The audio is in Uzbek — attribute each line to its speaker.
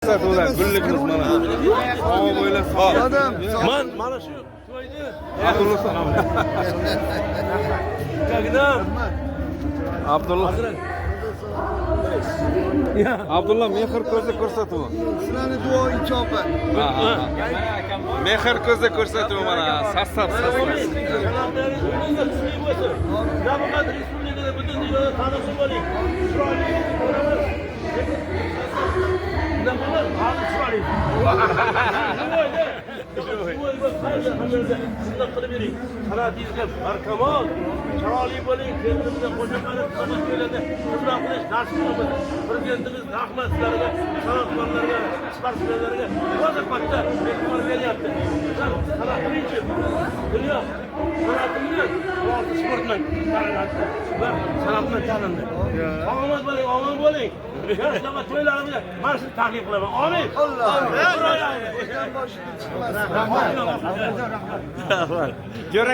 Speaker 1: Ko'rsatuvlar gullikmiz mana. Havo bo'ylab
Speaker 2: Odam.
Speaker 3: Man mana shu to'yni
Speaker 1: Abdulla salom.
Speaker 3: когда
Speaker 1: Abdulla. Abdulla mehr ko'zi ko'rsatuvi.
Speaker 2: Sizlarni duo ijobat.
Speaker 1: Mehr ko'zi ko'rsatuvi mana sassab sassab.
Speaker 3: Kanatlaringiz kuchli bo'lsin. Nafaqat respublikada, butun dunyoda tanilsin bo'ling. Chiroyli ko'ramiz. Bunaqa emas, hozir chiroyli. Shundoq qilib bering. San'atingizga barkamol, chiroyli bo'ling, kelganimizda qo'shiqlarni xizmat xizmat qilish nasib qilsin. Prezidentimiz rahmat sizlarga, san'atkorlarga, sportsmenlarga rosa katta e'tibor beryapti. San'at birinchi dunyo san'ati bilan sport bilan taniladi va san'at bilan tanildi. Omad bo'ling, omon bo'ling. Yoshlar to'ylarimizda mana shuni taklif qilaman. Amin.
Speaker 2: Alloh.
Speaker 3: Alloh.
Speaker 2: Boshini chiqmasin.
Speaker 3: Rahmat.
Speaker 1: Jo'ra.